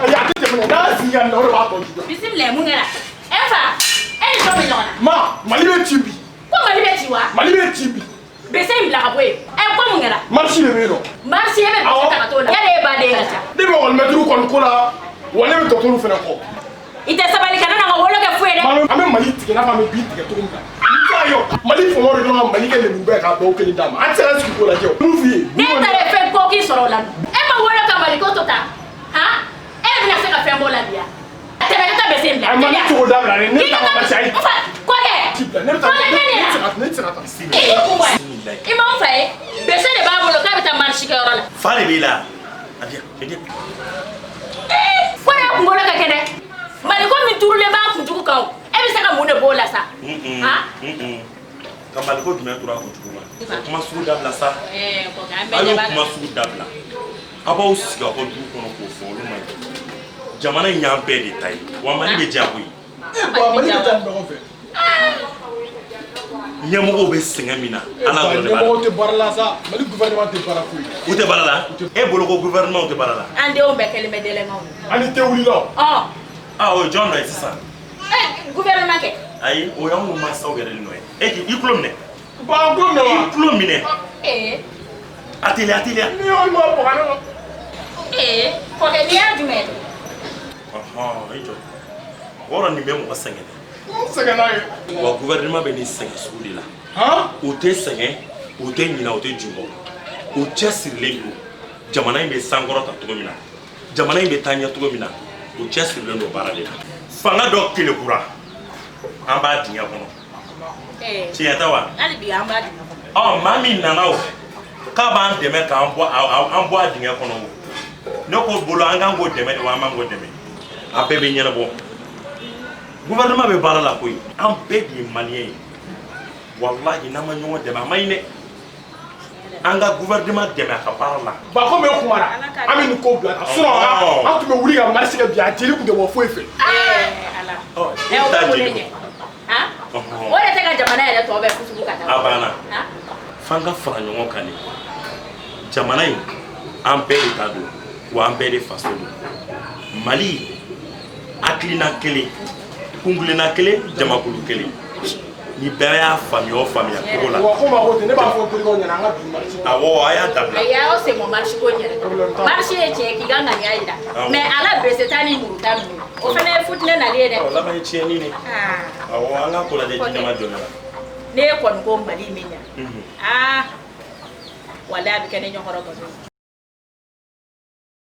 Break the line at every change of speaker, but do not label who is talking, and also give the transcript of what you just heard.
Ayi, a tɛ tɛmɛ n'a sigi ka na, o de b'a tɔ juguya.
Bisimila, mun kɛra? E fa, e ni jɔn bɛ ɲɔgɔn na?
Ma, Mali bɛ ci bi.
Ko Mali bɛ ci wa?
Mali bɛ ci bi.
Bese in bila ka bɔ yen. Ɛ, ko mun kɛra?
Marche de bɛ yen nɔ.
Marche, e bɛ bese ta ka t'o la? Yala e baden ka ca.
Ne bɛ ekɔlimɛtiriw kɔni ko la wa, ne bɛ dɔgɔtɔrɔw fana kɔ.
I tɛ sabali ka na ka wolo kɛ foyi ye dɛ.
An bɛ Mali tigɛ i n'a fɔ an bɛ bin tigɛ cogo min na. I t'a ye o, Mali faamaw de kan ka Mali kɛ lemuruba ye k'a dɔw kelen d'a ma. An tɛ se ka sigi k'o lajɛ o. Mun f'i ye?
Ne taara fɛn ko k'i sɔrɔ o la dun. E ma wolo ka Mali ko to tan han, e bɛna se ka fɛn b'o la bi yan? Tɛmɛ ka taa bese in bila.
A ma ne cogo dabila dɛ, ne
K'i
ta
ka
ka basi ayi.
taa n fa kɔkɛ.
Ci bila, ne bɛ taa.
Kɔkɛ,
Ne
ne
tɛ se
na.
ka, ne tɛ se ka taa.
I k'i kun bɔ yan. I ma n fa ye, bese de b'a bolo k'a bɛ taa marche kɛyɔrɔ la.
Fa de b'i la. A di yan, a di yan.
Ko de kunkolo ka kɛ dɛ. Maliko min turulen b'a kunjugu kan o, e bɛ se ka mun de b'o la sa? Han?
Ka maliko jumɛn tora a kunjugu ma? O kuma sugu dabila sa.
Ɛɛ kɔkɛ, an
A
bɛɛ
y'o
ɲɛ b'a
kuma
la.
sugu dabila. A b'aw sigi aw ka du kɔnɔ k'o fɔ, olu ma ɲi. Jamana in y'an bɛɛ de ta ye wa, Mali bɛ diya koyi.
E ba, Mali bɛ taa nin ɲɔgɔn fɛ.
Ɲɛmɔgɔw bɛ sɛgɛn min na, Ala dɔrɔn de b'a
Ɲɛmɔgɔw
dɔn.
tɛ baara la sa, Mali gouvernement tɛ baara foyi la.
U tɛ baara la? E bolo ko gouvernement tɛ baara la?
An denw bɛɛ kɛlen bɛ délinquants ye.
Ani tɛ wulila.
Ɔ.
Ah, o ye jɔn nɔ ye sisan?
Ɛ, gouvernement kɛ.
Ayi, o y'anw mansaw yɛrɛ de nɔ ye. E k'i i tulo minɛ.
Ba, an tulo minɛ
I
wa?
tulo minɛ.
Ee.
A teliya, a teliya.
Ni y'o ma bɔgɔ ne ma.
Ee kɔkɛ, n'i y'a jumɛn?
Ɔhɔn, i jɔ. O yɔrɔ nin bɛ mɔgɔ sɛgɛn dɛ.
N sɛgɛnna ye.
Wa gouvernement bɛ nin sɛgɛn sugu de la.
Han?
U tɛ sɛgɛn, u tɛ ɲinɛ, u tɛ jubɔ. U cɛsirilen don. Jamana in bɛ sankɔrɔta cogo min na, jamana in bɛ taa ɲɛ cogo min na, u cɛsirilen don baara de la. Fanga dɔ kelekura, an b'a dingɛ kɔnɔ.
Ee.
Tiɲɛ tɛ wa?
Hali bi an b'a dingɛ kɔnɔ.
Ɔ, maa min nana o k'a b'an dɛmɛ k'an bɔ an bɔ a dingɛ kɔnɔ o, ne ko bolo an k'an k'o dɛmɛ de wa, an b'an k'o dɛmɛ? A bɛɛ bɛ ɲɛnabɔ. Gouvernement bɛ baara la koyi. An bɛɛ de ye malien ye. Walahi, n'an ma ɲɔgɔn dɛmɛ, a ma ɲi dɛ. An ka gouvernement dɛmɛ a ka baara la.
Ba, komi e kumara, an bɛ nin ko bila tan, sinon an tun bɛ wuli ka marche kɛ bi, a jeli tun tɛ bɔ foyi fɛ.
Ɛɛ Ala.
Ɔ, e
Ɛ, o
bɛ taa
bɛ mun de
jeli
ɲɛ?
kɔ.
Han?
Ɔhɔn.
O de tɛ ka jamana yɛrɛ tɔ bɛɛ fusugu ka taa.
A banna.
Han?
F'an ka fara ɲɔgɔn kan de. Jamana in, an bɛɛ de ta don wa, an bɛɛ de faso don. Mali hakilina kelen, kunkilenna kelen, jamakulu kelen, ni bɛɛ y'a faamuya o faamuya cogo la.
Wa komi a ko ten, ne b'a fɔ terikɛw ɲɛna, an ka bi marche.
Awɔ, a y'a dabila.
Ayi, y'aw sen bɔ marche ko in yɛrɛ.
Problème t'a la.
Marche ye tiɲɛ k'i ka ŋaniya yira.
Awɔ.
Mais ala bese ta ni muru ta ninnu, o fana ye futinɛ nali ye dɛ.
Ɔ, laban ye tiɲɛni de.
Aa.
Awɔ, an ka ko lajɛ jinɛma jɔlen la.
Ne kɔni ko Mali in bɛ ɲa. Aa, walayi, a bɛ kɛ ne ɲɛkɔrɔ gɔdɔ ye.